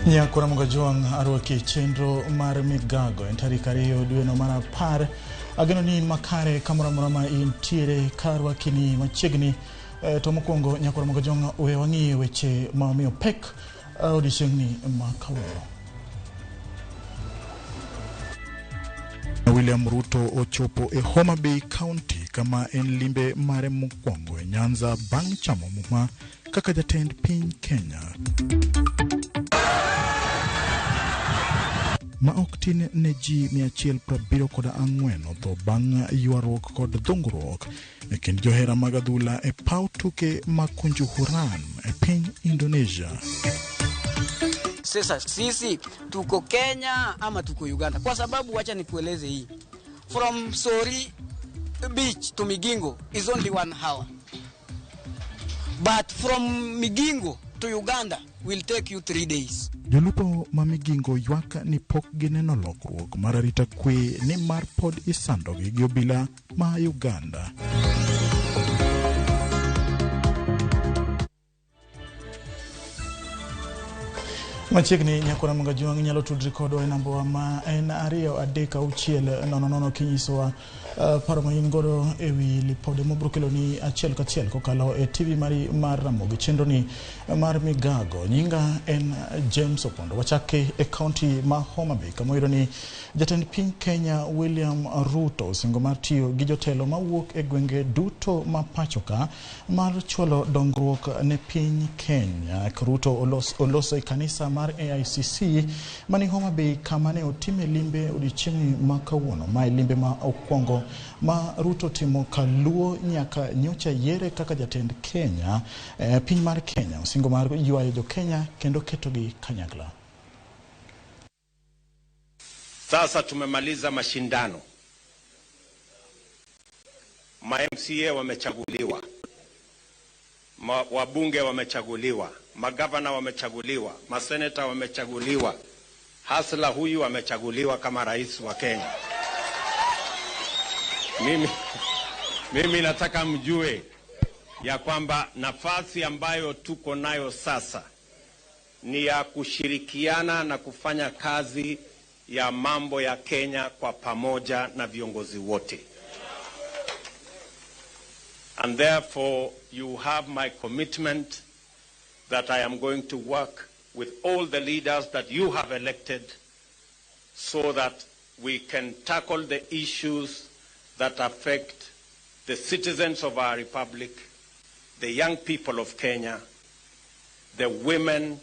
Nyakora Mugajwang' arwaki chenro mar Migago en tarik 2 dwe no mar 10. Ageno ni in makare kamoro amora ma intiere ka arwaki ni machiegni. To mokwongo Nyakora Mugajwang' we wang'iye weche ma omiyo pek odiochieng'ni ma kawuono. William Ruto ochopo e Homa Bay County kama en limbe mare mokwongo e Nyanza bang' chamo muma kaka jatend piny Kenya. Ma ok tin ne ji 174 otho bang' ywaruok kod dhungruok e kind johera mag adhula e paw tuke mag Kanjuruhan e piny Indonesia. Sasa sisi tuko Kenya ama tuko Uganda? Kwa sababu wacha nikueleze hii, from Sori Beach to Migingo is only 1 hour, but from Migingo to Uganda will take you 3 days. Jolupo ma Migingo ywak ni pok gineno lokruok mar arita kwe ni mar pod isandogi gi obila ma Uganda. Machiegni Nyakora Mugajwang' inyalo tudri kodwa e namba ma en 2 3 6 0 0 kinyisowa paro ma in godo ewi lipode mobiro keloni achiel kachiel kokalo e TV mari mar Ramogi. Chenro ni mar Migago. Nyinga en James Opondo. Wachake e kaunti ma Homa Bay kama wayudo ni jatend piny Kenya William Ruto osingo mar tiyo gi jotelo mawuok e gwenge duto ma pacho ka mar chwalo dongruok ne piny Kenya. Ruto oloso e kanisa mar AICC mani Homa Bay kama ne otime limbe odiochieng' ma kawuono. Mae limbe ma okwongo ma Ruto timo kaluo nyaka nyocha yiere kaka jatend Kenya, piny mar Kenya. Osingo mar ywayo jo Kenya kendo ketogi kanyakla. Sasa tumemaliza mashindano, ma MCA wamechaguliwa, wabunge wamechaguliwa, magavana wamechaguliwa, maseneta wamechaguliwa, hasla huyu amechaguliwa kama rais wa Kenya. Mimi nataka mjue ya kwamba nafasi ambayo tuko nayo sasa ni ya kushirikiana na kufanya kazi ya mambo ya Kenya kwa pamoja na viongozi wote. And therefore you have my commitment that I am going to work with all the leaders that you have elected so that we can tackle the issues that affect the citizens of our republic, the young people of Kenya, the women,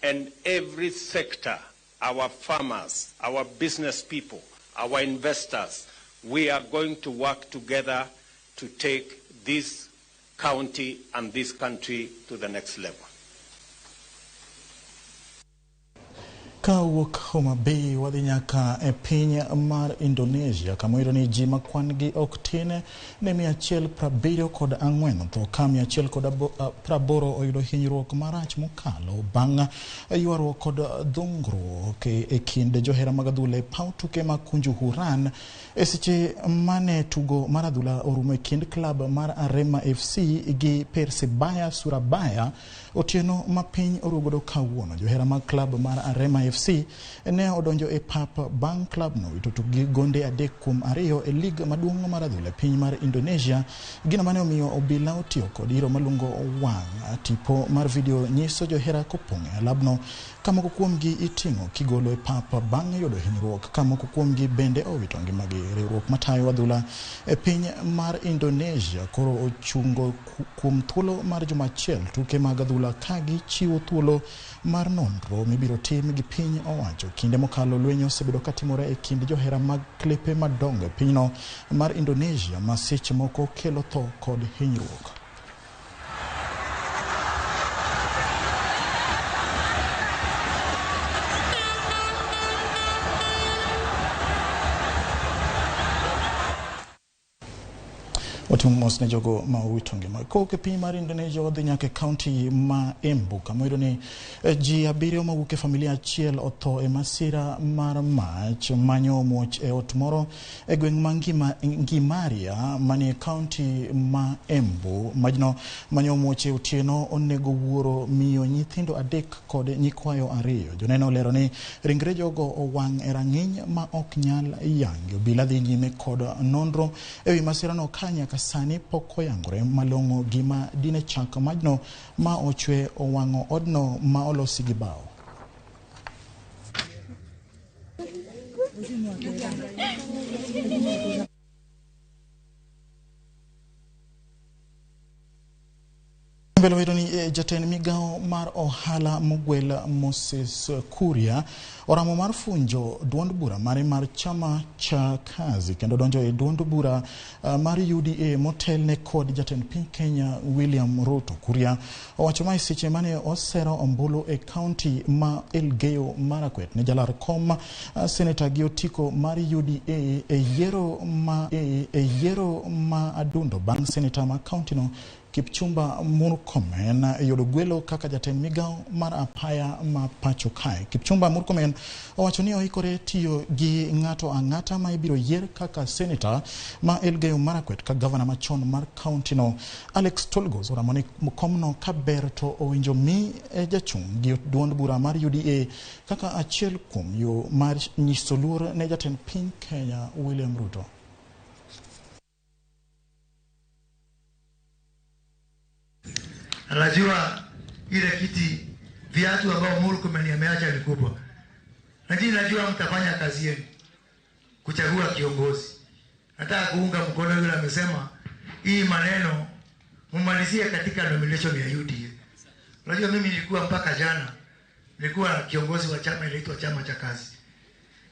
and every sector, our farmers, our business people, our investors. We are going to work together to take this county and this country to the next level. Ka wuok Homa Bay wadhi nyaka e piny mar Indonesia kama wayudo ni ji ma kwan gi ok tin ne 174 otho ka 180 oyudo hinyruok marach mokalo bang' ywaruok kod dhungruok e kind johera mag adhula e paw tuke mag Kanjuruhan e seche mane tugo mar adhula orumo e kind klab mar Arema FC gi Persebaya Surabaya otieno ma piny orugodo kawuono. Johera mag klab mar Arema FC ne odonjo e pap bang' klabno wito tukgi gonde 3-2 e lig maduong' mar adhula e piny mar Indonesia, gino mane omiyo obila otiyo kod iro malungo wang'. Tipo mar video nyiso johera kopong' e alabno ka moko kuomgi iting'o kigolo e pap bang' yudo hinyruok, ka moko kuomgi bende owito ngimagi. Riwruok matayo adhula e piny mar Indonesia koro ochungo kuom thuolo mar juma achiel tuke mag adhula ka gichiwo thuolo mar nonro mibiro tim gi piny owacho. Kinde mokalo lweny osebedo katimore e kind johera mag klepe madongo e pinyno mar Indonesia ma seche moko kelo tho kod hinyruok. Watimo mos ne jogo ma owito ngima. Kowuok e piny mar Indonesia wadhi nyaka e kaunti ma Embu kama iyudo ni ji 7 mawuok e familia achiel otho e masira mar mach manyo muoch e ot moro e gweng' ma Ngimaria manie kaunti ma Embu. Majno manyo muoch e otieno onego wuoro, miyo, nyithindo 3 kod nyikwayo 2. Joneno olero ni ringre jogo owang' e rang'iny ma ok nyal yangi. Obila dhi nyime kod nonro ewi masirano ka nyaka sani pok oyangore malong'o gima dine chak majno ma ochwe owang'o odno ma olosi gi bao. Mbele wayudo ni jatend migawo mar ohala mogwel Moses Kuria oramo mar funjo duond bura mare mar chama cha kazi kendo donjo e duond bura mar UDA motelne kod jatend piny Kenya William Ruto. Kuria owacho ma e seche mane osero ombulu e kaunti ma Elgeyo Marakwet ne jalar kom seneta gi otiko mar UDA e yiero ma adundo bang' seneta ma kaunti no Kipchumba Murkomen yudo gwelo kaka jatend migawo mar apaya ma pacho kae. Kipchumba Murkomen owacho ni oikore tiyo gi ng'ato ang'ata ma ibiro yier kaka seneta ma Elgeyo Marakwet ka gavana machon mar kaunti no Alex Tolgos oramo ni komno ka ber to owinjo mi jachung' gi duond bura mar UDA kaka achiel kuom yo mar nyiso luor ne jatend piny Kenya William Ruto. Anajua ile kiti viatu ambao Murkomen ameacha ni kubwa. Lakini najua mtafanya kazi yenu kuchagua kiongozi. Nataka kuunga mkono yule amesema hii maneno mumalizie katika nomination ya UDA. Unajua mimi nilikuwa mpaka jana nilikuwa kiongozi wa chama inaitwa Chama cha Kazi.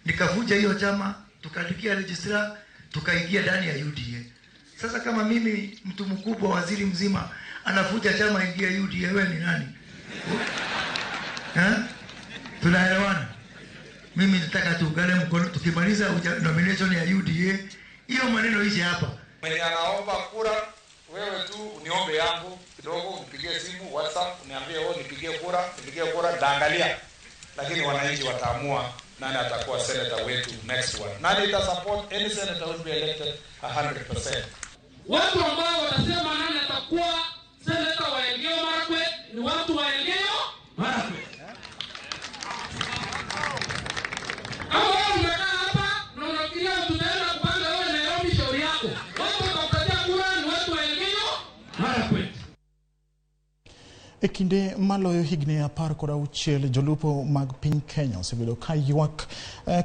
Nikavuja hiyo chama, tukaandikia registrar, tukaingia ndani ya UDA. Sasa kama mimi mtu mkubwa waziri mzima anafuja chama ingia UDA, wewe ni nani? Tunaelewana? Mimi nataka tuungane mkono, tukimaliza nomination ya UDA hiyo maneno hizi hapa. Mwenye anaomba kura, wewe tu uniombe yangu kidogo, unipigie simu WhatsApp, uniambie wewe nipigie kura, nipigie kura, ndaangalia. Lakini wananchi wataamua nani atakuwa senator wetu next one. Nani ita support any senator will be elected 100%. Watu ambao watasema nani atakuwa senator wa Elgeyo Marakwet ni watu wa Elgeyo Marakwet. Kama wewe umekaa hapa na unafikiria tutaenda kupanga wewe Nairobi, shauri yako. Watu watakupatia kura ni watu wa Elgeyo Marakwet. E kinde maloyo higni 16 jolupo mag piny Kenya osebedo ka ywak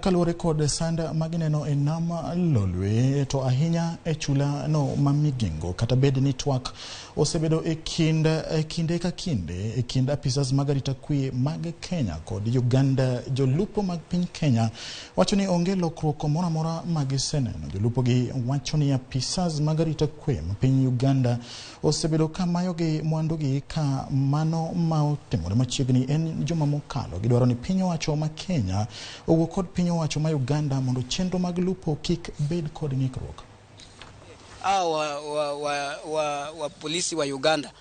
kaluwore kod sand magineno e nam Lolwe to ahinya e chula no ma Migingo. Kata bed ni twak osebedo e kinde ka kinde e kind apisas mag arita kwe mag Kenya kod Uganda, jolupo mag piny Kenya wacho ni onge lokruok moro amora magiseneno. Jolupo gi wacho ni apisas mag arita kwe ma piny Uganda osebedo ka mayogi mwandugi ka mano ma otimore machiegni en juma mokalo. Gidwaro ni piny owacho ma Kenya owuo kod piny owacho ma Uganda mondo chenro mag lupo kik bed kod ng'ikruok. Wa polisi wa Uganda.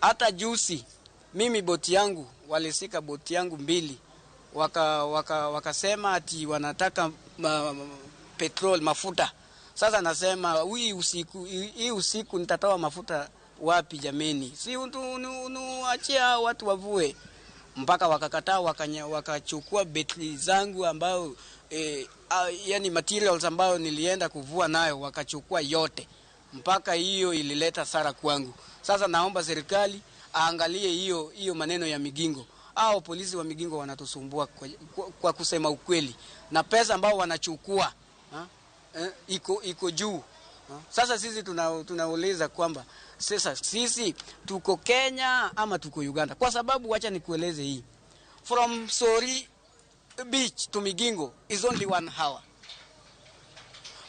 Hata juzi mimi boti yangu walisika boti yangu 2 wakasema ati wanataka petrol, mafuta. Sasa nasema hii usiku nitatoa mafuta wapi jameni? Si unuachia watu wavue. Mpaka wakakataa, wakachukua betri zangu ambayo yani materials ambayo nilienda kuvua nayo wakachukua yote. Mpaka hiyo ilileta sara kwangu. Sasa naomba serikali aangalie hiyo maneno ya Migingo. Hao polisi wa Migingo wanatusumbua kwa kusema ukweli. Na pesa ambao wanachukua iko juu. Sasa sisi tunauliza kwamba sasa sisi tuko Kenya ama tuko Uganda? Kwa sababu wacha nikueleze hii. From Sori Beach to Migingo is only 1 hour.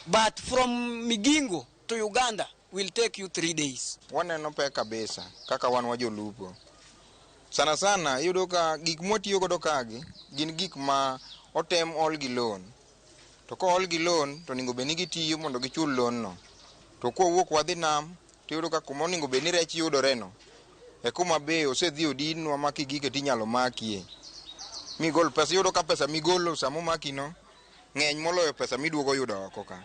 But from Migingo to Uganda will take you 3 days. Waneno pek kabisa kaka wan wajolupo. Sana sana iyudo ka gik mwatiyo godo kagi gin gik ma otem ol gi loan. To ko ol gi loan to onego bed ni gitiyo mondo gichul loan no. To kwawuok wadhi nam, tiyudo ka kuma onego bed ni rech yudore no, e kuma be osedhi odinwa ma kigike tinyalo makie. Migol pesa, iyudo ka pesa migolo sama omaki no, ng'eny moloyo pesa miduogo yudo oko ka.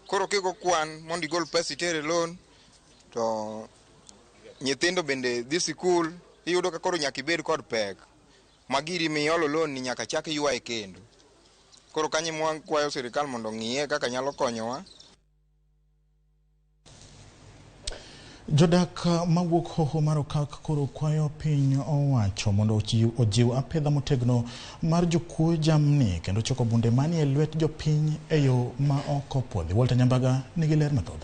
Koro kigo kwan mondo igol pesa iter e loan, to nyithindo bende dhi sikul, iyudo ka koro nyaka ibed kod pek. Ma giri miolo loan ni nyaka chak ywaye kendo. Koro kanyo ema wakwayo sirikal mondo ong'iye kaka nyalo konyowa. Jodak mawuok hoho mar Okak koro kwayo piny owacho mondo ojiw apedha motegno mar jokuo jamni kendo choko bunde manie lwet jopiny e yo ma ok opuodhi. Walter Nyambaga nigi ler mathoth.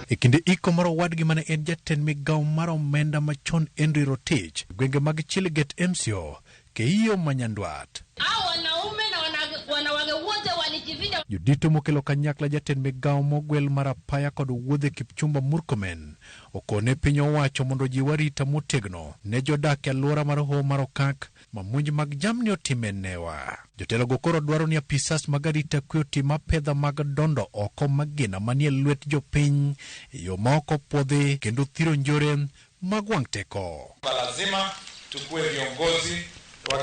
E kinde iko mar owadgi mane en jatend migawo mar omenda machon Henry Rotich, gwenge mag Chiliget MCO, Keiyo ma Nyandwat. Hao wanaume na wanawake wote walijificha. Jodito mokelo kanyakla jatend migawo mogwel mar apaya kod wuodhe Kipchumba Murkomen okone piny owacho mondo ojiw arita motegno ne jodak e alwora mar hoho mar Okak ma monj mag jamni otime newa. Jotelogo koro dwaro ni apisas mag arita kwe otim apedha mag dondo oko magina manie lwet jopiny e yo ma ok opuodhi kendo thiro njore mag wang' teko. Lazima tukue viongozi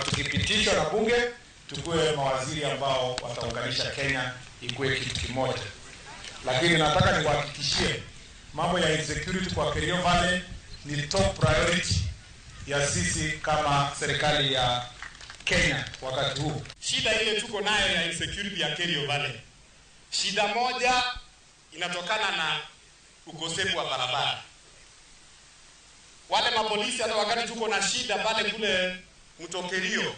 tukipitishwa na bunge, tukue mawaziri ambao wataunganisha Kenya ikuwe kitu kimoja. Lakini nataka niwahakikishie mambo ya insecurity kwa Kerio Valley ni top priority ya sisi kama serikali ya Kenya wakati huu. Shida ile tuko nayo ya insecurity ya Kerio Valley, shida moja inatokana na ukosefu wa barabara. Wale mapolisi hata wakati tuko na shida pale kule Mto Kerio,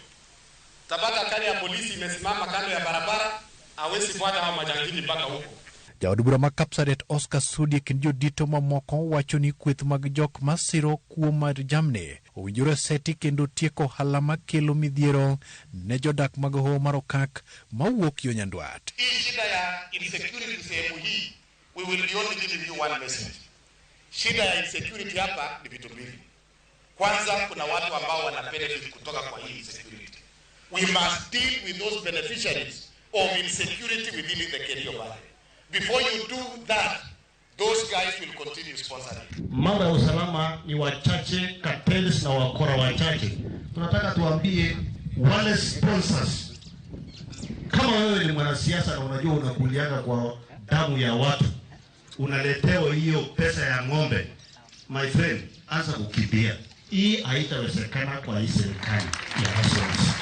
tabata kali ya polisi imesimama kando ya barabara, hawezi fuata hao majangili mpaka huko. Jaod bura ma Kapsaret Oscar Sudi e kind jodito mamoko wacho ni kweth mag jok masiro kuo mar jamni owinjore seti kendo tieko ohala makelo midhiero ne jodak mag hoho mar Okak mawuok yo Nyandwat. Hii shida ya insecurity sehemu hii, we will be only giving you one message. Shida ya insecurity hapa ni vitu mbili. Kwanza, kuna watu ambao wana benefit kutoka kwa hii insecurity. We must deal with those beneficiaries of insecurity within the Kerio Valley. Before you do that, those guys will continue sponsoring. Mambo ya usalama ni wachache, cartels na wakora wachache. Tunataka tuambie wale sponsors, kama wewe ni mwanasiasa na unajua unakulianga kwa damu ya watu, unaletewa hiyo pesa ya ng'ombe, my friend, anza kukimbia. Hii haitawezekana kwa hii serikali ya Hassan.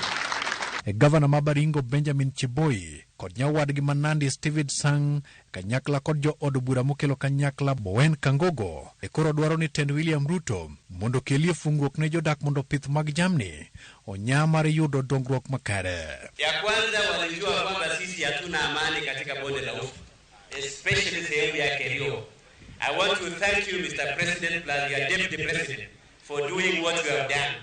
Gavana ma Baringo Benjamin Cheboi kod nyawadgi ma Nandi Steven Sang kanyakla kod jo od bura mokelo kanyakla Bowen Kangogo e koro dwaro ni tend William Ruto mondo okelie fungruok ne jodak mondo pith mag jamni onya mar yudo dongruok makare. Ya kwanza walijua kwamba sisi hatuna amani katika bonde la Ufa, especially sehemu ya Kerio. I want to thank you, Mr. President, plus your Deputy President, for doing what you have done.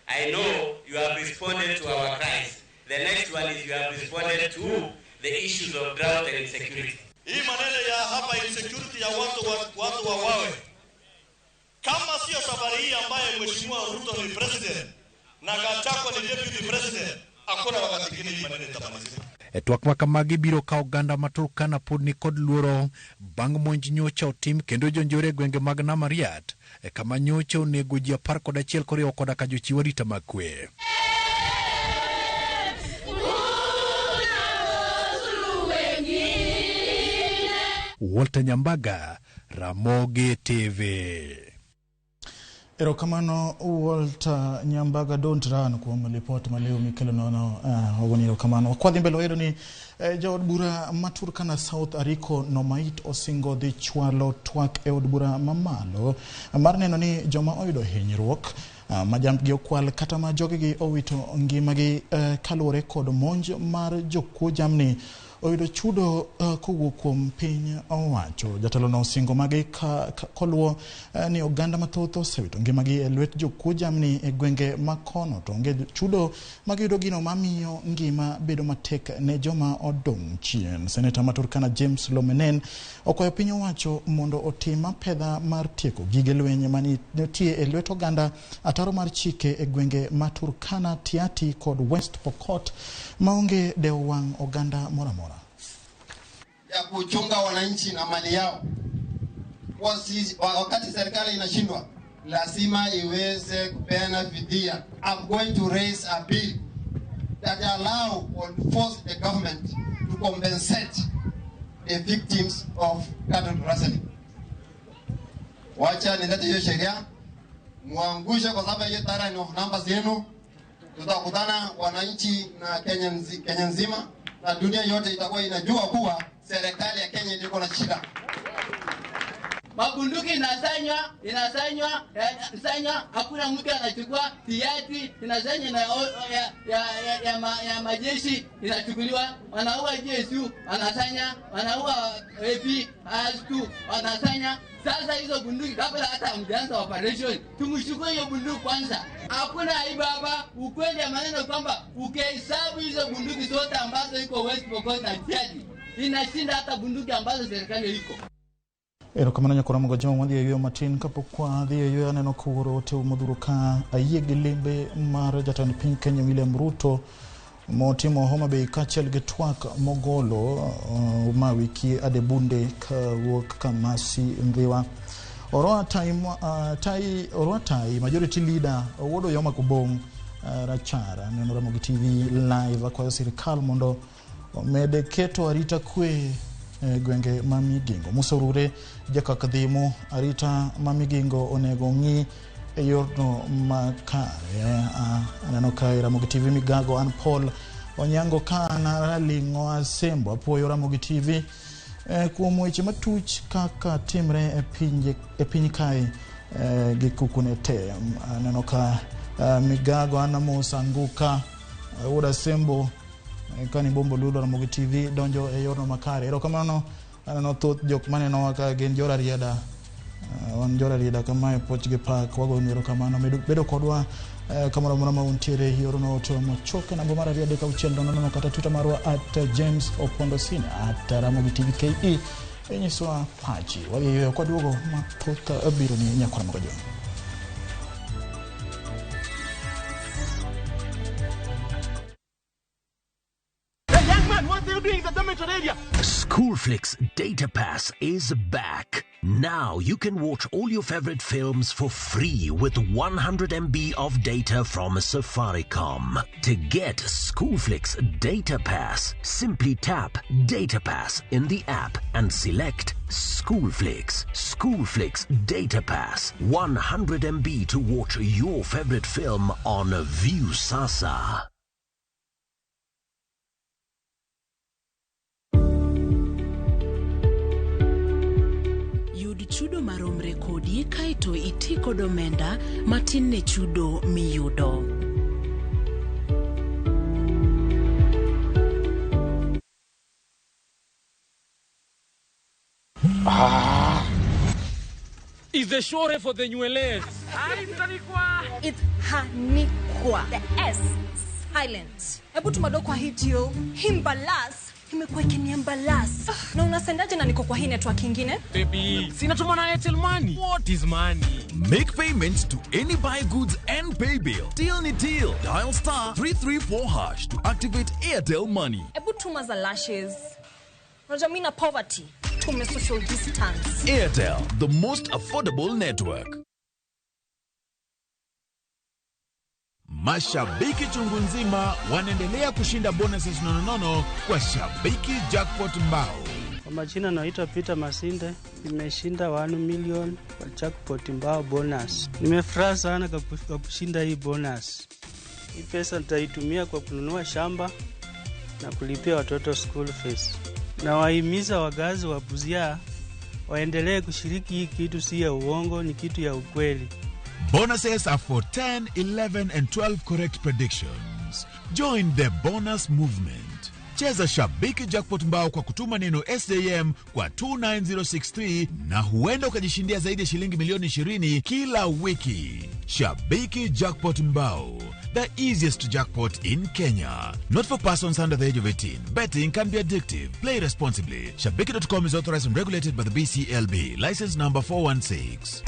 I know you have responded to our cries. The next one is you have responded to the issues of drought and insecurity. Hii maneno ya hapa insecurity ya watu wa wawe. Kama sio safari hii ambaye Mheshimiwa Ruto ni president na Gachagua ni deputy president, hakuna wakati mwingine hii maneno itamalizika. E twak ma kamagi biro ka oganda ma Turkana pod ni kod luoro bang' monj nyocha otim kendo jonjore e gwenge mag Namariat e kama nyocha onego ji 11 koriwo koda ka jochiw arita mag kwe. Walter Nyambaga, Ramogi TV. Erokamano Walter Nyambaga, don't run kuom lipot maliw mikelo nono. Wagoni erokamano. Kwadhi mbele wayudo ni jaod bura ma Turkana South Ariko Nomait osingo dhi chwalo twak e od bura mamalo mar neno ni joma oyudo hinyruok ma jambgi okwal kata ma jogegi owito ngimagi kaluwore kod monj mar jokuo jamni oyudo chudo kowuok kuom piny owacho. Jatelo no osingo magi koluwo ni oganda mathoth osewito ngimagi e lwet jokuo jamni e gwenge ma kono to onge chudo magiyudo gino mamiyo ngima bedo matek ne joma odong' chien. Seneta ma Turkana James Lomenen okwayo piny owacho mondo otim apedha mar tieko gige lweny manitie e lwet oganda ataro mar chike e gwenge ma Turkana, Tiati kod West Pokot maonge dewo wang' oganda moro amora. ya kuchunga wananchi na mali yao. Wakati serikali inashindwa, lazima iweze kupeana fidia. I'm going to raise a bill that allow or force the government to compensate the victims of cattle rustling. Wacha nilete hiyo sheria, muangushe kwa sababu hiyo tyranny of numbers yenu. Tutakutana wananchi na Kenya nzima na dunia yote itakuwa inajua kuwa serikali ya Kenya iko na shida. Mabunduki inasanywa, hakuna mtu anachukua. Tiati inasanywa na ya majeshi inachukuliwa. Wanaua jesu, wanasanya, wanaua AP, ASU, wanasanya. Sasa hizo bunduki kabla hata hamjaanza operation, tumshukue hiyo bunduki kwanza. Hakuna aibu hapa, ukweli ya maneno kwamba ukihesabu hizo bunduki zote ambazo iko West Pokot na Tiati, inashinda hata bunduki ambazo serikali iko. Erokamano nyakora mogo joma wadhi e yueyo matin kapok wadhi e yueyo aneno kowuoro ote modhuro ka ayie gi limbe mar jatend piny Kenya William Ruto motimo Homa Bay kaachiel gi twak mogolo ma wiki Adebunde kawuok Kamasi Ndhiwa. Oroa Tai majority leader Owuodo Yoma Kobong Rachar aneno Ramogi TV live akwayo sirikal mondo omede keto arita kwe gwenge ma Migingo. Musa Orure jakak dhimo arita ma Migingo onego ng'i e yorno makare. Aneno ka Ramogi TV Migago an Paul Onyango ka an Raling'o Asembo apuoyo Ramogi TV kuom weche matuch kaka timre e piny kae gi kukune te. Aneno ka Migago an Musa Nguka Wuod Asembo kani Bombo Lulo Ramogi TV donjo e yorno makare. Erokamano aneno thoth jok manenowa ka gin jora rieda. Wan jora rieda kamae poch gi pak wagoyonu erokamano. Bedo kodwa kamoro amora ma untiere yorno to mochoke namba mar 2 3 6 0 0 kata Twitter marwa @James Opondo Senior @Ramogi TV KE inyisowa pachi. Wadhi yueyo kwaduogo mathoth biro ni nyakwara mogo jwang'. Schoolflix Data Pass is back. Now you can watch all your favorite films for free with 100 MB of data from Safaricom. To get Schoolflix Data Pass, simply tap Data Pass in the app and select Schoolflix. Schoolflix Data Pass, 100 MB to watch your favorite film on Viusasa. Yud chudo maromre kodi kaeto iti kod omenda matin ne chudo miyudo. Is the shore for the nywele? It's Hanikwa. The S silent. Hebu tumadokwa hitio. Himbalas. Imekuwa ikiniambalas. Na unasendaje na niko kwa hii network ingine? Baby, sina tuma na Airtel Money. What is money? Make payments to any buy goods and pay bill. Deal ni deal. Dial star 334 hash to activate Airtel Money. Ebu tuma za lashes. Unajua mimi na poverty. Tume social distance. Airtel, the most affordable network. Mashabiki chungu nzima wanaendelea kushinda bonuses nononono kwa Shabiki Jackpot Mbao. Kwa majina naitwa Peter Masinde, nimeshinda 1 million kwa Jackpot Mbao bonus. Nimefurahi sana kwa kushinda hii bonus. Hii pesa nitaitumia kwa kununua shamba na kulipia watoto school fees. Na wahimiza wakazi wa Busia waendelee kushiriki hii kitu, si ya uongo, ni kitu ya ukweli. Bonuses are for 10, 11 and 12 correct predictions. Join the bonus movement. Cheza Shabiki Jackpot Mbao kwa kutuma neno SJM kwa 29063 na huenda ukajishindia zaidi ya shilingi milioni 20 kila wiki. Shabiki Jackpot Mbao, the easiest jackpot in Kenya. Not for persons under the age of 18. Betting can be addictive. Play responsibly. Shabiki.com is authorized and regulated by the BCLB. License number 416.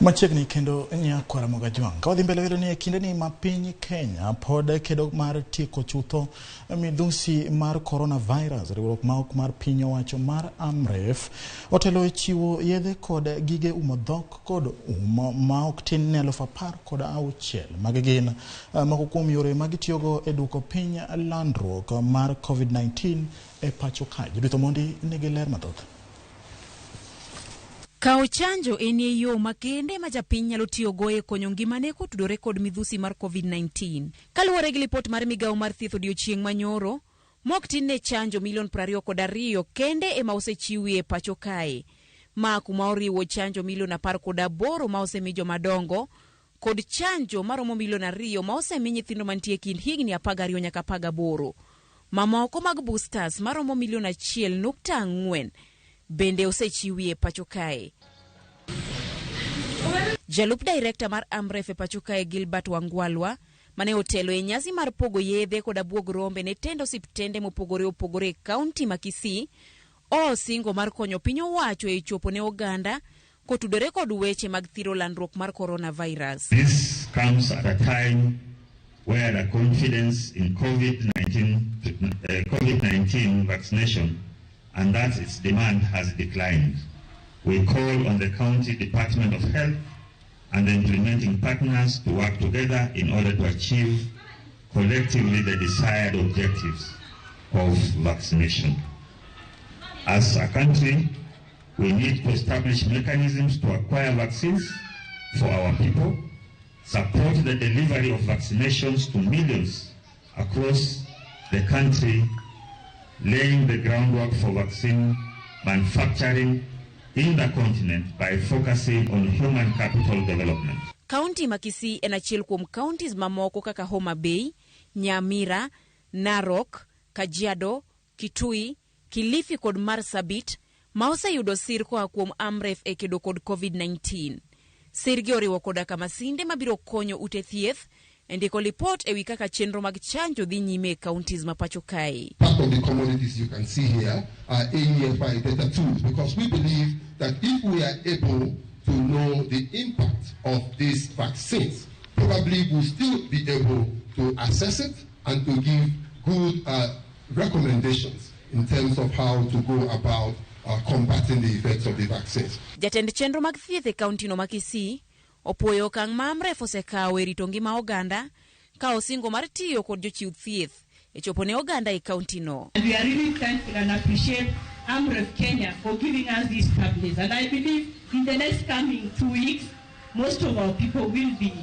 Machiegni kendo nyakwara Mogajwang'. Ka wadhi mbele welo ni e kindeni ma piny Kenya pod kedo mar tieko chutho midhusi mar coronavirus, riwruok ma ok mar piny owacho mar AMREF otelo e chiwo yedhe kod gige umo dhok kod um ma ok tin ne 16,000. Magi gin moko kuom yore ma gitiyogo e duoko piny landruok mar COVID-19 e pacho kae. Judith Omondi nigi ler mathoth. Kawo chanjo en e yo makende ma japiny nyalo tiyogo e konyo ngimane kotudore kod midhusi mar COVID-19. Kaluwore gi lipot mar migawo mar thieth odiochieng' manyoro, mok tin ne chanjo milion 22 kende ema osechiwi e pacho kae. Ma kuma oriwo chanjo milion 18 ma osemi jomadongo kod chanjo maromo milion 2 ma osemi nyithindo mantie kind higni 12 nyaka 18. Mamoko mag boosters maromo milion 1.4 bende osechiwi e pacho kae. Jalup director mar AMREF e pacho kae Gilbert Wangwalwa mane otelo e nyasi mar pogo yedhe kod abuog rombe ne tend osiptende mopogore opogore e kaunti ma Kisii, osingo mar konyo piny owacho e chopo ne oganda kotudore kod weche mag thiro landruok mar coronavirus. This comes at a time where the confidence in COVID-19 vaccination and that its demand has declined. We call on the County Department of Health and the implementing partners to work together in order to achieve collectively the desired objectives of vaccination. As a country, we need to establish mechanisms to acquire vaccines for our people, support the delivery of vaccinations to millions across the country, laying the groundwork for vaccine manufacturing in the continent by focusing on human capital development. Kaunti ma Kisii en achiel kuom counties mamoko kaka Homa Bay, Nyamira, Narok, Kajiado, Kitui, Kilifi kod Marsabit ma oseyudo sir koa kuom AMREF e kedo kod COVID-19. Sir gi oriwo koda ka masinde mabiro konyo ute thieth e ndiko lipot ewi kaka chenro mag chanjo dhi nyime e counties ma pacho kae. Part of the commodities you can see here are AEFI data tools, because we believe that if we are able to know the impact of these vaccines, probably we'll still be able to assess it and to give good recommendations in terms of how to go about combating the effects of the vaccines. Jatend chenro mag thieth e kaunti no ma Kisii opuoyo okang' ma AMREF osekawo e rito ngima oganda ka osingo mar tiyo kod jochiw thieth e chopo ne oganda e kaunti no. And we are really thankful and appreciate AMREF Kenya for giving us these tablets. And I believe in the next coming 2 weeks, most of our people will be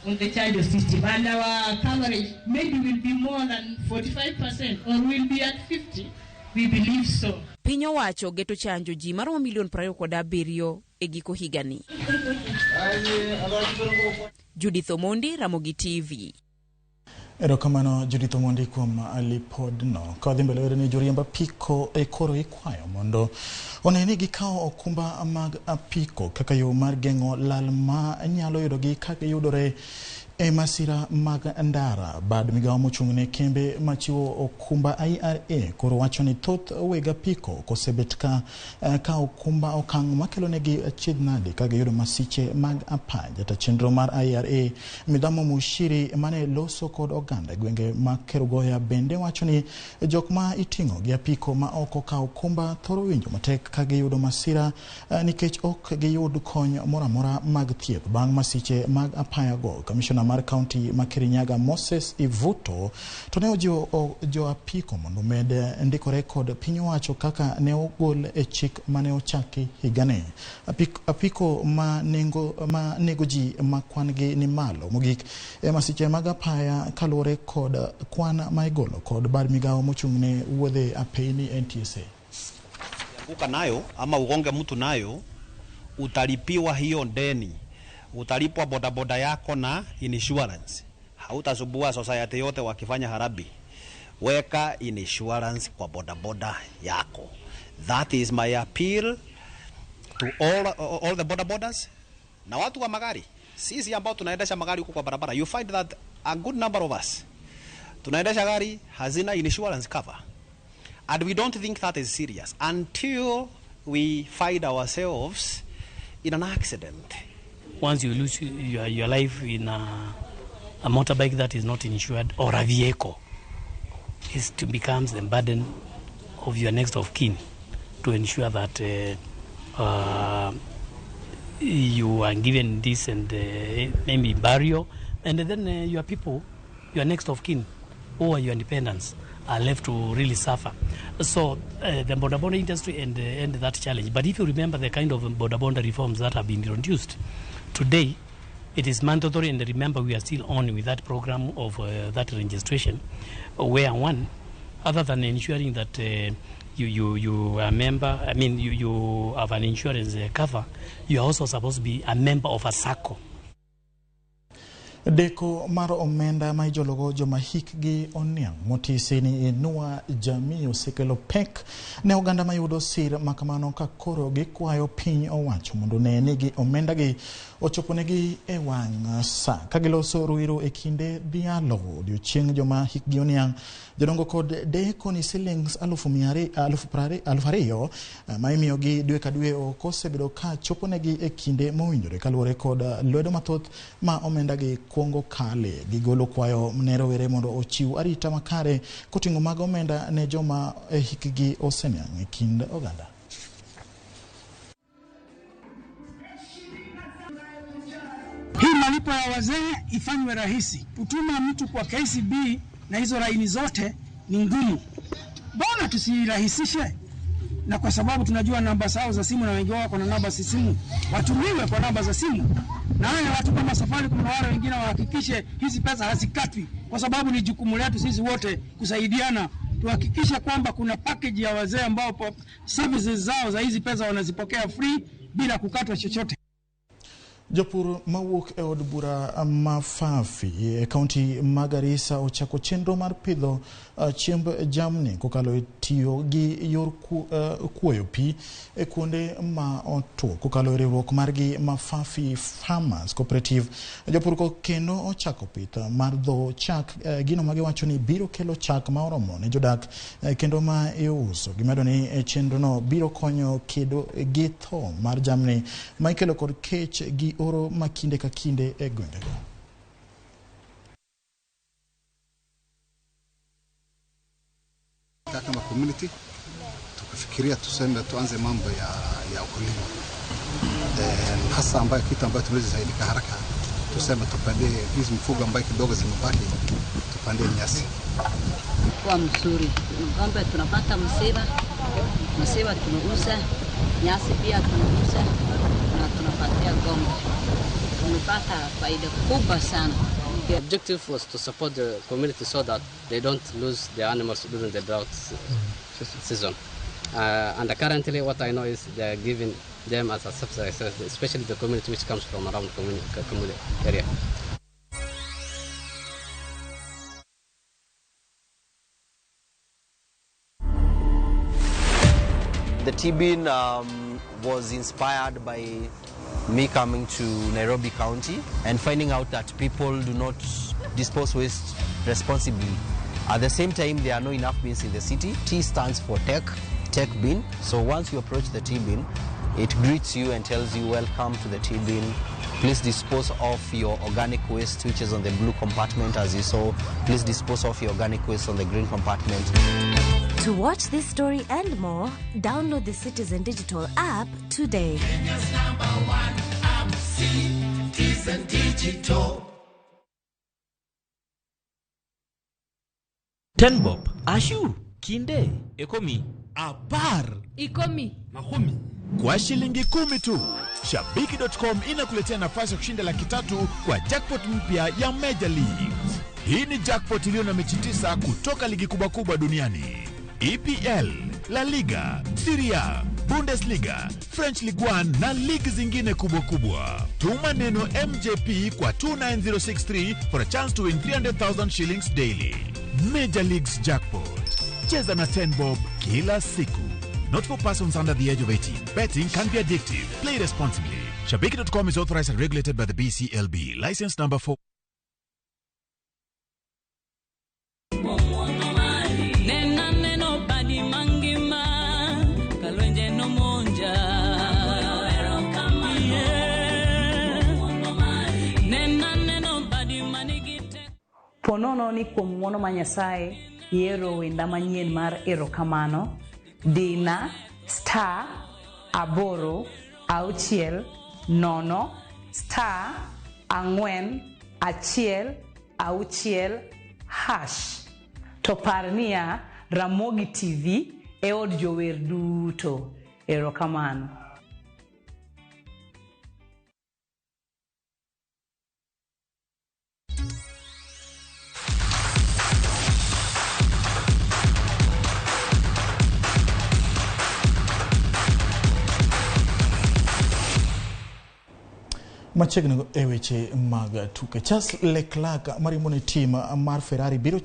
on the chanjo system, and our coverage maybe will be more than 45% or will be at 50. We believe so. Piny owacho geto chanjo ji maromo milion 27 e giko higani. Judith Omondi, Ramogi TV. Erokamano Judith Omondi kuom lipodno. Ka wadhi mbele wero ni joriemb apiko e koro ikwayo mondo one ni gikawo okumba mag apiko kaka yo mar geng'o lal ma nyalo yudogi ka giyudore e masira mag ndara. Bad migawo mochung' ne kembe machiwo okumba IRA koro wacho ni thoth weg apiko kosebet ka ka okumba okang' makelo negi achiedh nade ka giyudo masiche mag apaya. Jata chenro mar IRA Midhamo Mushiri mane loso kod oganda e gwenge ma Kerugoya bende wacho ni jok ma iting'o gi apiko ma ok okawo okumba thoro winjo matek ka giyudo masira nikech ok giyud kony moro amora mag thieth bang' masiche mag apaya go. Kamishona mar kaunti ma Kirinyaga Moses Ivuto to ne ojiwo jo apiko mondo omed ndikore kod piny owacho kaka ne ogol e chik mane ochaki higani. Apiko ma nego ji ma kwan gi ni malo mogik e masiche mag apaya kaluwore kod kwan ma igolo kod bad migawo mochung' ne wuodhe apeyni NTSA. Ukianguka nayo ama ugonge mtu nayo utalipiwa hiyo deni, utalipwa bodaboda yako na insurance. Hautasubua society yote wakifanya harabi. Weka insurance kwa bodaboda yako. That is my appeal to all the bodabodas na watu wa magari. Sisi ambao tunaendesha magari huko kwa barabara, you find that a good number of us tunaendesha gari hazina insurance cover. And we don't think that is serious until we find ourselves in an accident. Once you lose your life in a motorbike that is not insured or a vehicle, it becomes the burden of your next of kin to ensure that you are given decent maybe burial, and then your people, your next of kin or your dependents are left to really suffer. So the boda boda industry and that challenge. But if you remember the kind of boda boda reforms that have been introduced today, it is mandatory, and remember we are still on with that program of that registration, where one, other than ensuring that you are a member, I mean you have an insurance cover, you are also supposed to be a member of a SACCO. Deko mar omenda ma ijologo joma hikgi oniang' motisi ni Inua Jamii osekelo pek ne oganda mayudo sir makamano ka koro gikwayo piny owacho mondo one ni gi omenda gi ochoponegi e wang' sa ka giloso ruiru e kinde dhialo odiochieng' joma hikgi oniang' jodongo kod deko ni silings 2,000 ma imiyogi dwe ka dwe ok osebedo ka choponegi e kinde mowinjore kaluwore kod lwedo mathoth ma omenda gi kuongo kale. Gigolo kwayo ne rowere mondo ochiw arita makare koting'o mag omenda ne joma hikgi oseniang' e kind oganda. Hii malipo ya wazee ifanywe rahisi. Kutuma mtu kwa KCB na hizo laini zote ni ngumu. Mbona tusirahisishe? Na kwa sababu tunajua namba zao za simu na wengi wao wako na namba za simu, watumiwe kwa namba za simu. Na haya watu kama Safaricom na wale wengine wahakikishe hizi pesa hazikatwi, kwa sababu ni jukumu letu sisi wote kusaidiana. Tuhakikishe kwamba kuna package ya wazee ambao services zao za hizi pesa wanazipokea free bila kukatwa chochote. Jopur mawuok e od bura ma Fafi e kaunti ma Garissa ochako chenro mar pidho chiemb jamni kokalo e tiyo gi yor kuoyo pi e kuonde ma otwo kokalo e riwruok margi ma Fafi Farmers Cooperative. Jopur go kendo ochako pith mar dho chak, gino ma giwacho ni biro kelo chak ma oromo ne jodak kendo ma iuso. Gimedo ni chenrono biro konyo kedo gi tho mar jamni ma ikelo kod kech gi oro ma kinde ka kinde e gwengego. Kama community tukafikiria tuseme tuanze mambo ya ukulima. Hasa ambayo kitu ambayo tunaweza saidika haraka, tuseme tupande hizi mfugo ambayo kidogo zimebaki, tupande nyasi. Kwa mzuri, ng'ombe tunapata msiba tunauza, nyasi pia tunauza na tunapatia ng'ombe. Tumepata faida kubwa sana. The objective was to support the community so that they don't lose their animals during the drought season. And currently what I know is they are giving them as a subsidy, especially the community which comes from around community area. The T-bin was inspired by me coming to Nairobi County and finding out that people do not dispose waste responsibly. At the same time, there are no enough bins in the city. T stands for tech, tech bin. So once you approach the T-bin, it greets you and tells you, welcome to the T-bin. Please dispose of your organic waste, which is on the blue compartment, as you saw. Please dispose of your organic waste on the green compartment. To watch this story and more, download the Citizen Digital app today. Kenya's number one app, Citizen Digital. Tenbob, Ashu, Kinde, Ekomi, Apar, Ikomi, Mahumi. Kwa shilingi 10 tu, Shabiki.com inakuletea nafasi ya kushinda 300,000 kwa jackpot mpya ya Major Leagues. Hii ni jackpot iliyo na mechi 9 kutoka ligi kubwa kubwa duniani. EPL, La Liga, Serie A, Bundesliga, French Ligue 1 na ligi zingine kubwa kubwa. Tuma neno MJP kwa 29063 for a chance to win 300,000 shillings daily. Major Leagues Jackpot. Cheza na 10 bob kila siku. Not for persons under the age of 18. Betting can be addictive. Play responsibly. Shabiki.com is authorized and regulated by the BCLB. License number 4. Ponono ni kuom ng'uono ma Nyasaye ihero wenda manyien mar erokamano, dina star 8 6 0 star 4 1 6 hash. To par niya, Ramogi TV e od jower duto. Erokamano. Machiegni e weche mag tuke, Charles Leclerc mariembo ne tim mar Ferrari biro